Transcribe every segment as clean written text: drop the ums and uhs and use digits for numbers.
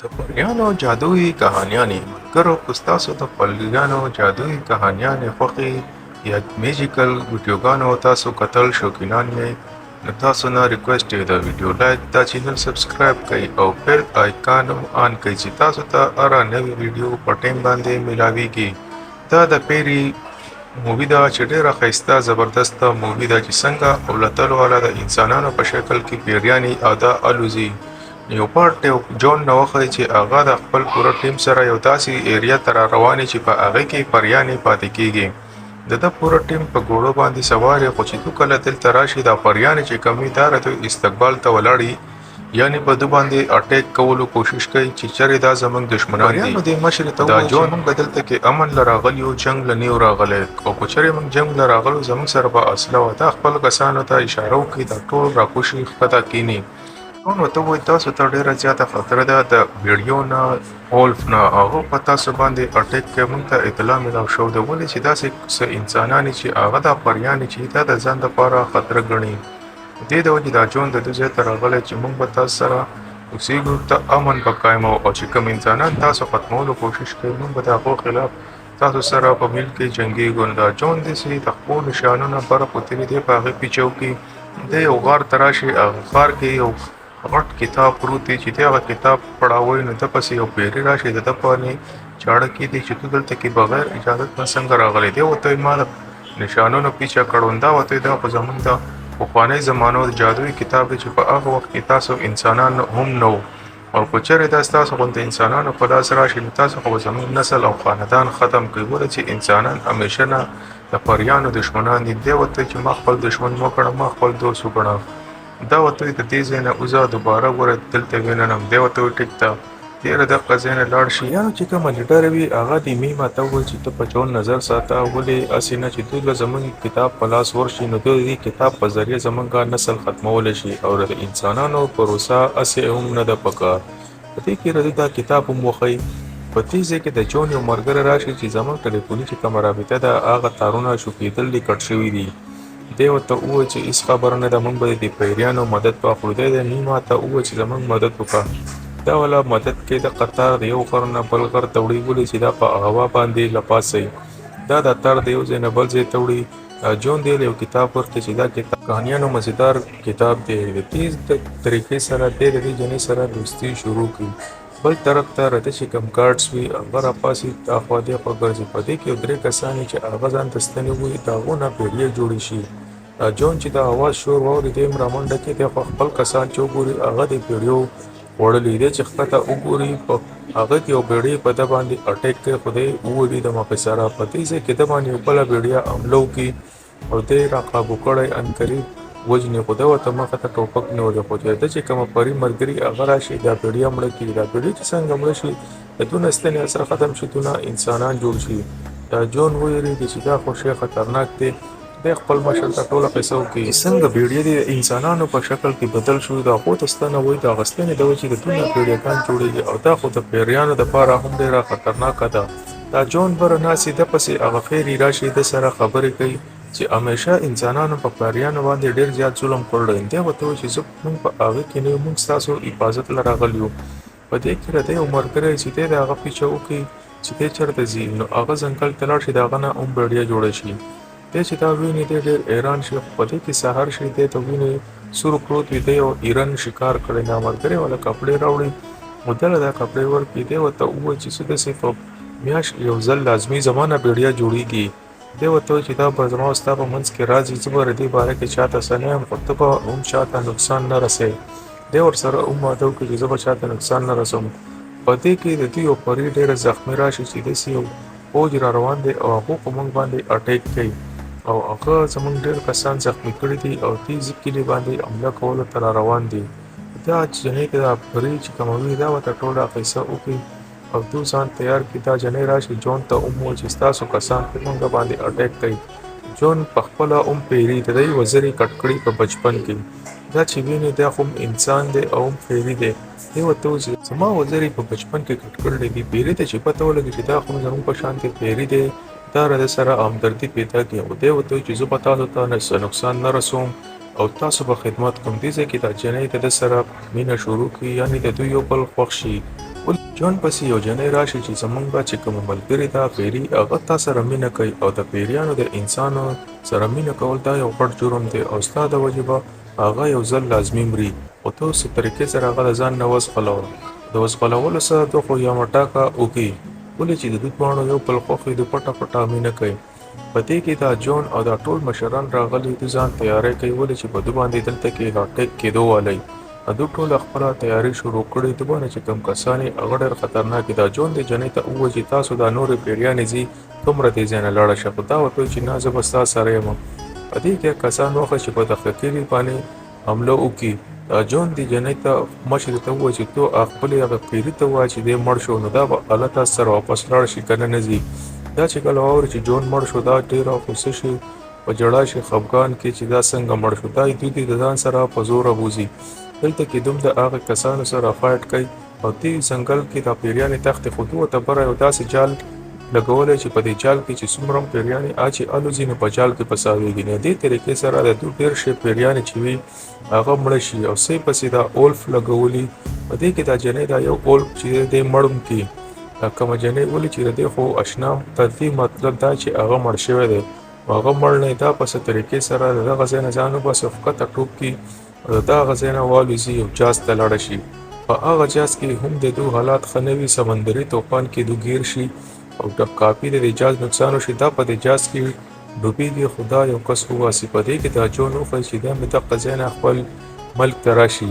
د پریانو جادويي کهانیانې. ملګرو که ستاسو د پریانو جادويي کهانیانې خوښې یا میجیکل ویډیوګانو تاسو کتل شوقینان یئ، نو تاسو نه ریکویسټ دی دا ویډیو لایک، دا چینل سبسکرایب کړئ او بیل آیکان هم آن کړئ چې تاسو ته هره نوې ویډیو په ټایم باندې میلاویږي. دا د پیری مووي ده چې ډیره ښایسته زبردسته مووي ده چې څنګه اولتل والا د انسانانو په شکل کې پیریانې او دا الوزي. یو پارټ دی جون نه وښیي چې هغه د خپل پوره ټیم سره یو داسې ایریا ته را روانې چې په هغې کې پریانې پاتې کیږي. د ده پوره ټیم په ګوړو باندې سوار خو چې تو کله دلته راشي دا پریانې چې کومې دا راته استقبال ته ولاړي، یعنی په دو باندې اټیک کولو کوشش کوي چې چرې دا زمونږ دشمنان دي. پریانو دې مشر ته وویل چې مونږ دلته کې امن له راغلي یو، جنګ له نه یو راغلی، او که چرې مونږ جنګ له راغلو زمونږ سره به اسله وه. دا خپل کسانو ته اشاره وکړي، دا ټول راکوشي ښکته کیني. جون ورته وویل تاسو ته ډیره زیاته خطره ده د بیړیو نه، اولف نه، هغه په تاسو باندې اټیک کوي، مونږ ته اطلاع ملاو شو ده، ولې چې داسې څه انسانان چې هغه دا پریانې چې دا د ځان دپاره خطره ګڼي. دې د وجې دا جون د دې ځای ته راغلی چې مونږ به تاسو سره اوسېږو، ته امن به قایموو، او چې کوم انسانان تاسو ختمولو کوشش کوي مونږ به د هغو خلاف تاسو سره په میل کې جنګېږو. نو دا جون داسې د خپلو نشانونه بره کوتلي دی، په هغې پیچه وکړي، دی یو غار ته راشي، هغه غار کې یو غټ کتاب پروت دی چې دی هغه کتاب پړاوی، نو ده پسې یو پیری راشي، د ده باندې چاړه کېږدي چې ته دلته کې بغیر اجازت نه څنګه راغلی. دی ورته وایي ما د نشانونو پیچه کړو. دا ورته وایي دا خو زمونږ د پخوانۍ زمانو د جادويي کتاب دی چې په هغه وخت کې تاسو انسانان هم نه وو، او که چېرې دا ستاسو غوندې انسانانو په لاس راشي نو تاسو خو به زمونږ نسل او خاندان ختم کړئ، ولې چې انسانان همیشه نه د پریانو دشمنان دي. دی ورته چې ما خپل دشمن مه کړه، ما خپل دوست وګڼه. دا ورته وایي د دې ځای نه وځه، دوباره ګوره دلته ویننم. دی ورته وایي ټیک ده، تېره دقه ځای نه لاړ شي. یانو چې کومه لیډر وي هغه د میما ته وویل چې ته په جون نظر ساته، ولې هسې نه چې دوی له زمونږ کتاب په لاس ورشي نو دوی د دې کتاب په ذریعه زمونږ نسل ختمولی شي، او د انسانانو پروسه هسې هم نه ده پکار. په دې کې راځي دا کتاب هم وښیي. په دې ځای کې د جون یو ملګری راشي چې زمونږ ټلیفوني چې کومه رابطه ده هغه تارونه شوکېدل دي، کټ شوي دي. دی ورته وویل چې هیڅ خبره نه ده، موږ به د پیریانو مدد واخلو. دی د نیما ته وویل چې زموږ مدد وکړه. دا والا مدد کې د قطار د یو غر نه بل غر ته وړي، ولې چې دا په هوا باندې له پاسه وي، دا د تار د یو ځای نه بل ځای ته وړي. جون دی یو کتاب ورکړي چې دا کتاب کهانیانو مزیدار کتاب دی. د تیز طریقې سره دی د دې جنۍ سره دوستي شروع کړي. بل طرف ته رده چې کوم ګارډز وي هغه راپاڅي، اخوا دېخوا ګرځي. په دې کې یو درې کسان وي چې هغه ځان ته ستنې وي، د هغو نه بیړۍ جوړې شي. دا جون چې د اواز شور واوري دی هم رامنډه کړي، دی خو خپل کسان چې وګوري هغه د بیړیو خوړلي دی. چې ښکته وګوري په هغه کې یو بیړۍ په ده باندې اټیک کوي، خو دی وولي د مخې سره. په دې ځای کې ده باندې یو بله بیړیا حمله وکړي او دی را قابو کړی ان قریب وژني، خو ده ورته مخه ته ټوپک نیولی. خو چې ده چې کومه پري ملګري هغه راشي دا بیړیا مړه کړي. دا بیړۍ چې څنګه مړه شي د دونه ستنې اثر ختم شي، دونه انسانان جوړ شي. دا جون ویریږي چې دا خو شی خطرناک دی. دی خپل مشر ته ټوله قصه وکړي چې څنګه بیړۍ د انسانانو په شکل کې بدل شو. د هغو ته ستنه وایي، د هغه ستنې د وجې د دونه بیړیګان جوړیږي، او دا خو د پیریانو دپاره هم ډېره خطرناکه ده. دا جون بره ناڅي ده پسې هغه فیری راشي، ده سره خبرې کوي چې همیشه انسانانو په پیریانو باندې ډېر زیات ظلم کړی. دی ورته وایي چې زه مونږ په هغه کې نه یو، مونږ ستاسو حفاظت له راغلي یو. په دې کې د ده یو ملګری چې دی د هغه پیچه وکړي چې دی چېرته ځي، نو هغه ځنګل ته لاړ شي، د هغه نه هم بیړیا جوړه شي. دی چې دا ویني دی ډېر حیران شي. خو په دې کې سهار شي، دی ته ویني سور پروت وي، دی یو ایرن شکار کړی. دا ملګری والا کپړې راوړي او ده له دا کپړې ورکړي. دی ورته ووایي چې څه داسې په میاشت یو ځل لازمي زما نه بیړیا جوړېږي. دی ورته وایي چې دا به زما او ستا په منځ کې راز وي، زه به د دې باره کې چا ته څه نه یم، خو ته به هم چا ته نقصان نه رسوې. دی ورسره هم وعده وکړي چې زه به چا ته نقصان نه رسوم. په دې کې د دوی یو پري ډېره زخمي راشي چې داسې یو فوج را روان دی او هغو په موږ باندې اټیک کوي او هغه زموږ ډېر کسان زخمي کړي دي او دې کلي باندې حمله کولو ته را روان دي. دا جنۍ ته دا پري چې کومه وي دا ورته ټوله قصه وکړي او تو ځان تیار کړي. دا جنۍ راشي جون ته هم ووایي چې ستاسو کسان په موږ باندې اټیک کوي. جون په خپله هم پیری د دی وزرې کټ کړي په بچپن کې. دا چې ویني دا خو هم انسان دی او هم فیری دی. دی ورته ووایي چې زما وزرې په بچپن کې کټ کړي دي. پیری ته چې پته ولګي چې دا خو هم زموږ په شان دی پیری دی، دا له ده سره همدردي پیدا کړي او دی ورته وایي چې زه به تاسو ته څه نقصان نه رسوم او تاسو به خدمت کوم. دې ځای کې دا جنۍ د ده سره مینه شروع کړي، یعنې د دوی یو بل خوښ شي. ژوند پسې یو جنۍ راشي چې زمونږ چې کوم ملګری ده پیری، هغه تا سره مینه کوي او د پیریانو د انسانو سره مینه کول دا یو غټ جرم دی او ستا د وجې به هغه یو ځل لازمي مري، خو ته څه طریقې سره هغه د ځان نه وځغلوه. د وځغلولو سره دوه خو یا مټاکه وکړي، ولې چې د دوی دواړو یو بل خوښ وي، دوی پټه پټه مینه کوي. په دې کې دا جون او دا ټول مشران راغلي، دوی ځان تیاری کوي، ولې چې په دوی باندې دلته کې اټیک کېدو والی. دوی ټوله خپله تیاری شروع کړي. دوی باندې چې کوم کسان یې هغه ډېر خطرناک دي. دا جون دې جنۍ ته ووایي چې تاسو دا نورې پیریانې ځي څومره دې ځای نه لاړه شه، خو دا ورته وایي چې نه، زه به ستا سره یم. په دې کې کسان وښیي چې په دقیقې باندې حمله وکړي. دا جون دې جنۍ ته مشرې ته ووایي چې ته خپلې هغه پیري ته ووایه چې دی مړ شو، نو دا به هلته سره واپس لاړ شي که نه نه ځي. دا چې کله واوري چې جون مړ شو، دا ډېره غوسه شي، په ژړا شي، خفګان کې چې دا څنګه مړ شو. دا دوی دې د ځان سره په زوره بوځي. دلته کې دوم د هغه کسانو سره فایټ کوي او دې ځنګل کې دا پیریانې تښتي، خو دوی ورته بره یو داسې جال لګولی چې په دې جال کې چې څومره هم پیریانې اچي الوځي نو په جال کې پساویږي. نو دې طریقې سره د دوی ډېر شی پیریانې چې وي هغه مړه شي او څه پسې دا اولف لګولي. په دې کې دا جنۍ دا یو اولف چې دی مړ هم کړي. دا کومه جنۍ ولې چې د دې خو اشنا د دې مطلب دا چې هغه مړ شوی دی، خو هغه مړ نه، دا په څه طریقې سره د دغه ځای نه ځان وباسي او ښکته ټوپ کړي او د دغه ځای نه والوځي او جاز ته لاړه شي. په هغه جاز کې هم د دوی حالات ښه نه وي، سمندري توپان کې دوی ګیر شي او د کافي د دې جاز نقصان وشي. دا په دې جاز کې ډوبېږي، خو دا یو کس وباسي. په دې کې دا جون وښيي چې دا مې دغه ځای نه خپل ملک ته راشي.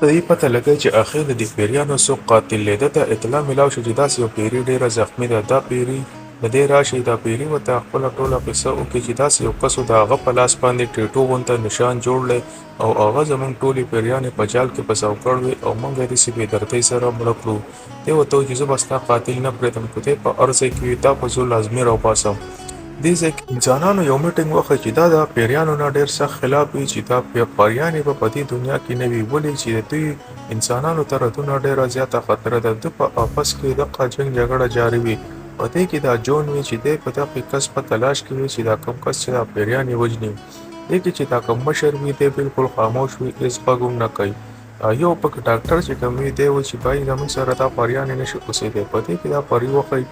د دې پته لګی چې اخر د دې پیریانو څوک قاتل دی. ده ته اطلاع ملاو شو چې داسې یو پیری ډیره زخمی ده. دا پیری د دې راشي، دا پیری ورته خپله ټوله قصه وکړي چې داسې یو کس و، د هغه په لاس باندې ټیټو غونته نشان جوړ دی او هغه زمونږ ټولې پیریانې په جال کې پساو کړوې او مونږ یې داسې بې دردۍ سره مړه کړو. دی ورته وایي چې زه به ستا قاتل نه پرېږدم، که دی په هر ځای کې وي تا به زه لازمي راوباسم. دې ځای کې انسانانو یو میټینګ وکړ چې دا د پیریانو نه ډیر سخت خلاف وي، چې دا پریانې به په دې دنیا کې نه وي، ولې چې د دوی انسانانو ته ردونه ډیره زیاته خطره ده. دوی په آپس کې دغه جنګ جګړه جاري وي. په دې کې دا جون وي چې دی په دغه کس په تلاش کې وي چې دا کوم کس چې دا پیریان یې وژني. دې کې چې دا کوم مشر وي دی بالکل خاموش وي، هیڅ غږ هم نه کوي. یو پکې ډاکټر چې کوم وي دی وایي چې بای زموږ سره دا پریانې نشي اوسېدی. په دې کې دا پري وښيي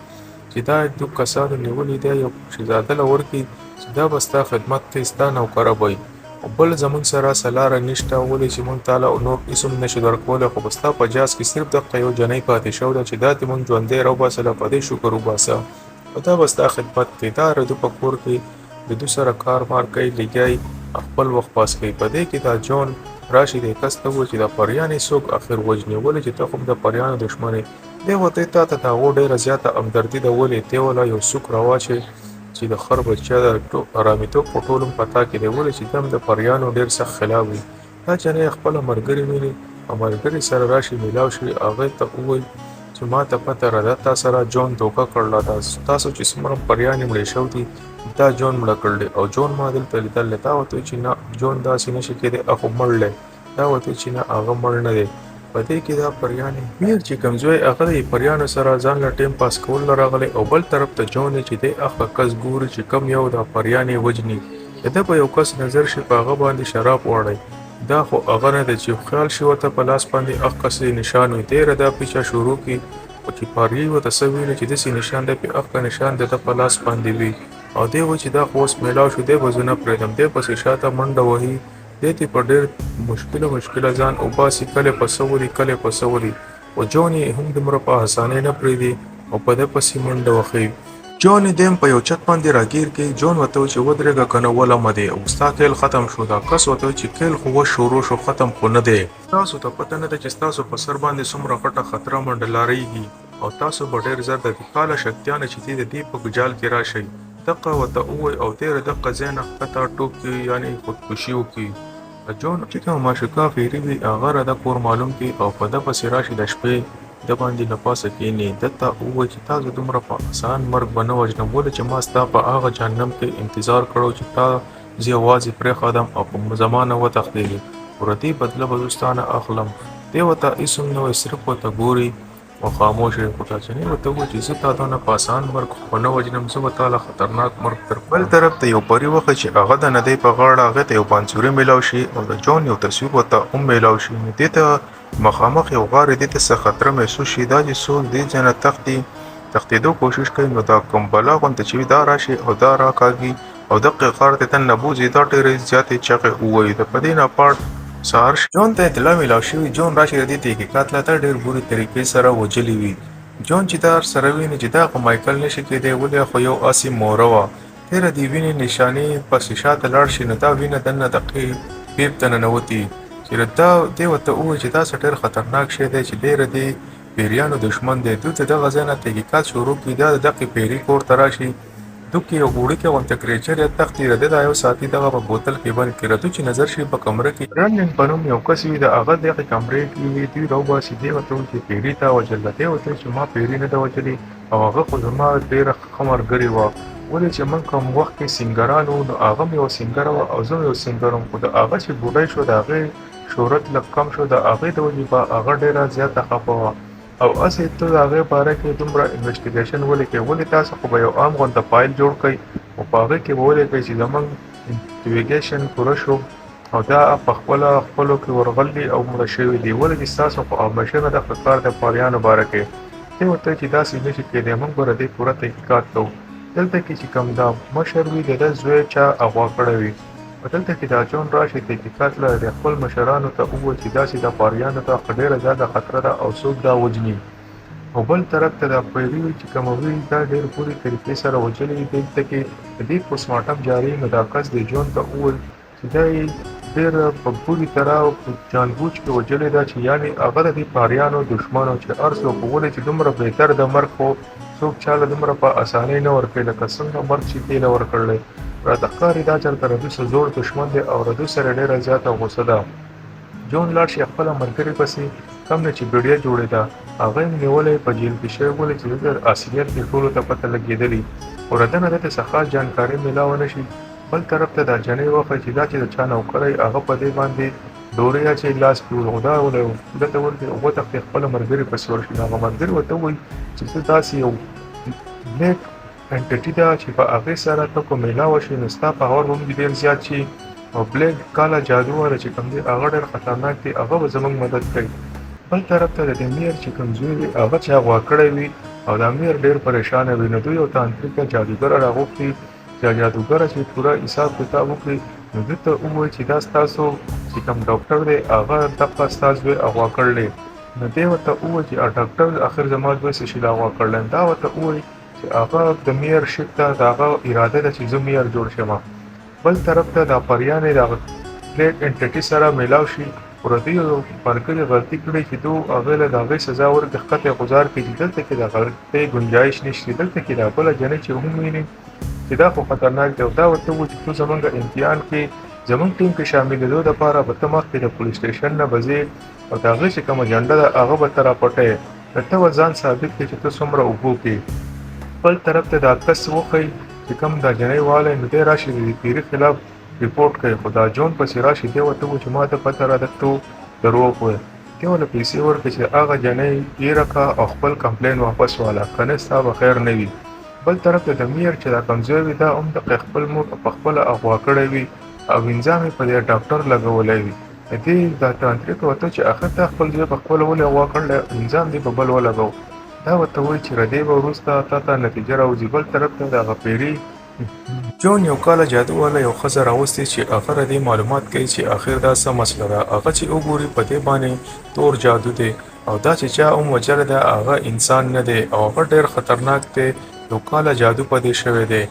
چې دا دوه کسانو نیولي دی، یو شهزاده له ورکړي چې دا به ستا خدمت کوي، ستا نوکره به وي، او بل زموږ سره څه لاره نشته، ولې چې موږ تاله نور هېڅ هم نشو درکولی، خو به ستا په جاز کې صرف دغه یو جنۍ پاتې شوې ده چې دا دې موږ ژوندی راوباسله، په دې شکر وباسه او دا به ستا خدمت کوي. دا د دوی په کور کې د دوی سره کار مار کوي، لګیای خپل وخت پاس کوي. په دې کې دا جون راشي دې کس ته ووایي چې دا پریانې څوک اخر وژني، ولې چې ته خو هم د پریانو دښمن یې. دی ورته تا ته د هغو ډېره زیاته همدردي ده، ولې دی ولا یو سوک راواچوي چې د خر بچیه د حرامیتوب خو ټول هم په تا کې دی، ولې چې دی هم د پریانو ډېر سخت خلاف وي. دا جنۍ خپله ملګرې ویني او ملګرې سره راشي میلاو شي، هغې ته ووایي چې ما ته پته را ده تا سره جون دوکه کړله، دا تاسو چې څومره هم پریانې مړې شوي دي دا جون مړه کړلې او جون ما دلته لیدلی. دا ورته وایي چې نه جون داسې نه شي کېدی، هغه خو مړ دی. دا ورته چې نه هغه مړ نه دی. په دې کې دا پریانې میر چې کوم زوی هغه د پریانو سره ځان له ټیم پاس کول له راغلی او بل طرف ته جون چې دی هغه کس ګوري چې کوم یو دا پریانې وژني. د ده په یو کس نظر شي په هغه باندې شراب واړوي، دا خو هغه نه دی چې خیال شي ورته په لاس باندې هغه کس یې نشان وي. دی دا پیچه شروع کړي، خو چې پریي ورته څه ویني چې داسې نشان دی پې هغه نشان د ده په لاس باندې وي او دی وایي چې دا خو اوس میلاو شو، دی به زه نه پرېږدم. دی پسې شاته منډه وهي، دی ته په ډېر مشکله مشکله ځان وباسي، کله په څه ولي کله په څه ولي، خو جون یې هم دومره په اسانۍ نه پرېږدي او په ده پسې منډه وهي. جون یې دیم په یو چت باندې راګیر کړي. جون ورته وایي چې ودرېږه که نه ولمه دی او ستا کیل ختم شو. دا کس ورته وایي چې کیل خو وس شروع شو، ختم خو نه دی. تاسو ته پته نه ده چې ستاسو په سر باندې څومره غټه خطره منډلارېږي او تاسو به ډېر زر د دې کاله شکتیانه چې دي د دې په جال کې راشئ. دقه ورته ووایي او تېره دقه ځای نه ښکته ټوپ کړي، یعنې خودکشي وکړي. جون چې کومه معشوقه فیري وي هغه را د کور معلوم کړي او په ده پسې راشي، د شپې ده باندې له پاسه کښېني، ده ته ووایي چې تا زه دومره په اسان مرګ به نه وژنم، ولې چې ما ستا په هغه جهنم کې انتظار کړی چې تا زه یوازې پرېښودم او په زما نه وتښتېدې، خو د دې بدله به زه ستا نه اخلم. دی ورته هېڅ هم نه وایي، صرف ورته ګوري. او خاموش وي. خو دا جنۍ ورته ووایي چې زه تا دونه په اسان مرګ خو نه وژنم، زه به تا له خطرناک مرګ درکوم. بل طرف ته یو پري وښیي چې هغه د ندۍ په غاړه هغې ته یو بانسوري میلاو شي او د جون یو تصویر ورته هم میلاو شي. نو دې ته مخامخ یو غار دې ته څه خطره محسوس شي. دا چې څوک دې ځای نه تښتي، تښتېدو کوشش کوي، نو دا کوم بلا غوندې چې وي دا راشي او دا راکاږي او دقې غار ته دننه بوځي. دا ډېرې زیاتې چغې ووایي. د په دې نه پاټ سهار شي، جون ته اطلاع میلاو شوي. جون راشي د دې تحقیقات لا دا ډېر بري طریقې سره وژلي وي. جون چې دا سره ویني چې دا خو مایکل نشي کېدی، ولې خو یو هسې موره وه تېره د وینې نشانې پسې شاته لاړ شي، نو دا وینه دننه دقې پیپ ته ننوتي چې دا دی ورته ووایي چې دا څه ډېر خطرناک شی دی چې دی د دې پیریانو دښمن دی. دوی د دغه ځای نه تحقیقات شروع کړي. دا د دقې پیري کور ته راشي، دوکې یو وړوکی غونته کریچر یا تښتي، د ده دا یو ساتي دغه په بوتل کې بند کړي. ردو چې نظر شي په کمره کې رنن په نوم یو کس وي، د هغه دغې کمرې کې وي. دوی راوباسي، دی ورته وایي چې پیري تا وژله. دی ورته وایي چې ما پیري نه ده وژلې او هغه خو زما ډېره ښه ملګرې وه، ولې چې موږ کوم وخت کې سنګران وو نو هغه هم یوه سنګره وه او زه هم یو سنګر وم، خو د هغه چې بوډۍ شو د هغې شهرت لږ کم شو، د هغې د وجې به هغه ډېره زیاته خفه وه او هسې ته د هغې باره کې دومره انویسټیګیشن ولې کوې؟ ولې تاسو خو به یو عام غونته فایل جوړ کړئ او په هغې کې به ولیکئ چې زموږ انویسټیګیشن پوره شو او دا په خپله خپلو کې ورغلي او مړه شوي دي، ولې چې ستاسو خو همیشه نه دغه کار د پاریانو باره کې. دی ورته وایي چې داسې نه شي کېدی، موږ به د دې پوره تحقیقات کوو. دلته کې چې کوم دا مشر وي د ده زوی چا اغوا کړی وي او دلته کې دا جون راشي تحقیقات له د خپل مشرانو ته ووایي چې داسې دا پاریانو ته ډېره زیاته خطره ده او څوک دا وژني. او بل طرف ته دا پیری چې کوم وي دا ډېر پورې طریقې سره وژلی. دلته کې د دې پوسټ مارټم جاري، نو دا کس د جون ته وویل چې دا یې ډېره په بوري طرح او په جانبوچ کې وژلې ده، چې یعنې هغه د دې پاریانو دښمن و چې هر څوک ولې چې دومره بهتر د مرګ خو څوک چاله دومره په اسانۍ نه ورکوي لکه څنګه مرګ چې دې له ورکړلی. راته ښکاري دا چېرته ردو څه زوړ دښمن دی او ردو سره ډېره زیاته غوسه ده. جون لاړ شي خپله ملګرې پسې کوم نه چې بیړیه جوړېده، هغه یې نیولی په جیل کې شوی، ولې چې دده اصلیت یې ټولو ته پته لګېدلي، خو رده نه ده ته څه خاص جانکاري میلاوه نه شي. بل طرف ته دا جنۍ وښیي چې دا چې د چا نوکره یې هغه په دې باندې ډورۍ اچوي لاس کې خو دا ده ته ورکړي او وتښتي خپله ملګري پسې ورشي. نو هغه ملګري ورته ووایي چې زه داسې یو بلیک انټیټي ده چې په هغې سره ته کوم میلاوه شي نو ستا پاور به هم ډېر زیات شي او بلیک کاله جادو والا چې کوم دی هغه ډېر خطرناک دی، هغه به زموږ مدد کوي. بل طرف ته د دې میر چې کوم زوی وي هغه چا غوا کړی وي او دا میر ډېر پریشانه وي، نو دوی یو تانتریکه جادوګره راغوښتي چې جادوګره چې پوره حساب کتاب وکړي، نو ده ته ووایي چې دا ستاسو چې کوم ډاکټر دی هغه دقه ستا زوی اغوا کړی. نو دی ورته ووایي چې ډاکټر اخر زما زوی څه شي له اغوا کړی؟ دا ورته ووایي چې هغه د میر شپ ته د هغه اراده ده چې زه میر جوړ شم. بل طرف ته دا پریانې د هغه پلیټ انټیټي سره میلاو شي، خو د دوی یو ملګري غلطي کړې چې دو هغې له د هغې سزا ورکړي، ښکته یې غوځار کړي چې دلته کې د غلطۍ ګنجایش نشته. دلته کې دا بله جنۍ چې هم ویني چې دا خو خطرناک دی او دا ورته ووایي چې ته زمونږ امتحان کې زمونږ ټیم کې شاملېدو دپاره به ته مخکې د پولیس سټیشن نه به ځې او د هغې چې کومه جنډه ده هغه به ته راپټوې، نو ته به ځان ثابت کړې چې ته څومره اوبو کې. بل طرف ته دا کس وښیي چې کوم دا جنۍ والی، نو دی راشي د دې پیري خلاف رپورټ کوي، خو دا جون پسې راشي دی ورته ووایي چې ما ته پته را ده ته دروغ وایې. دی ورله پیسې ورکړي چې هغه جنۍ هېره کړه او خپل کمپلین واپس واله، که نه ستا به خیر نه وي. بل طرف ته د میر چې دا کوم زوی وي دا هم دقه خپل مور په خپله اغوا کړی وي او انځام یې په دې ډاکټر لګولی وي. د دې دا تانتریک ورته چې اخر تا خپل زوی په خپله ولې اغوا کړی، انځام دې په بل ولګو. دا ورته وایي چې ردې به وروسته تا ته نتیجه راوځي. بل طرف ته د هغه پیري جون یو کاله جادو والا یو ښځه راوستې چې هغه ردې معلومات کوي چې اخر دا څه مسله ده. هغه چې وګوري په دې باندې تور جادو دی او دا چې چا هم وژلی ده هغه انسان نه دی او هغه ډېر خطرناک دی، یو کاله جادو په دې شوی دی.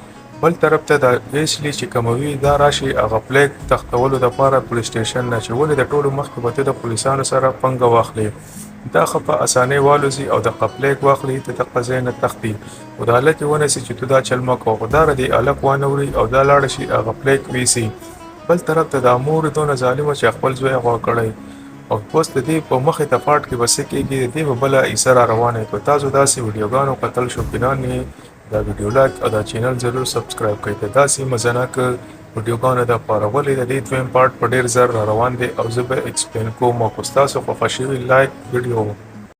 بل طرف ته دا ویسلی چې کوموي دا راشي هغه پلیک تښتولو دپاره پولیس سټیشن نه چې ولې د ټولو مخکې به ته د پولیسانو سره پنګه واخلې، دا ښه په اسانۍ والوځي او دقه پلیک واخلي د دقه ځای نه تښتي، خو د هلک یې ونیسي چې ته دا چل مه کوه، خو دا ردې هلک وانه وري او دا لاړه شي هغه پلیک ویسي. بل طرف ته دا مور دونه ظالمه چې خپل زوی اغوا کړی او اوس د دې په مخې ته پاټ کې به څه کېږي، د دې به بله حصه را روانه. که تاسو داسې ویډیوګانو کتل شوقینان یئ دا ویډیو لایک او دا چینل ضرور سبسکرایب کړئ د داسې مزناک ویډیوګانو دپاره، ولې د دې دویم پارټ په ډېر زر را روان دی او زه به ایکسپلین کوم. که ستاسو خوښه شوي لایک ویډیو.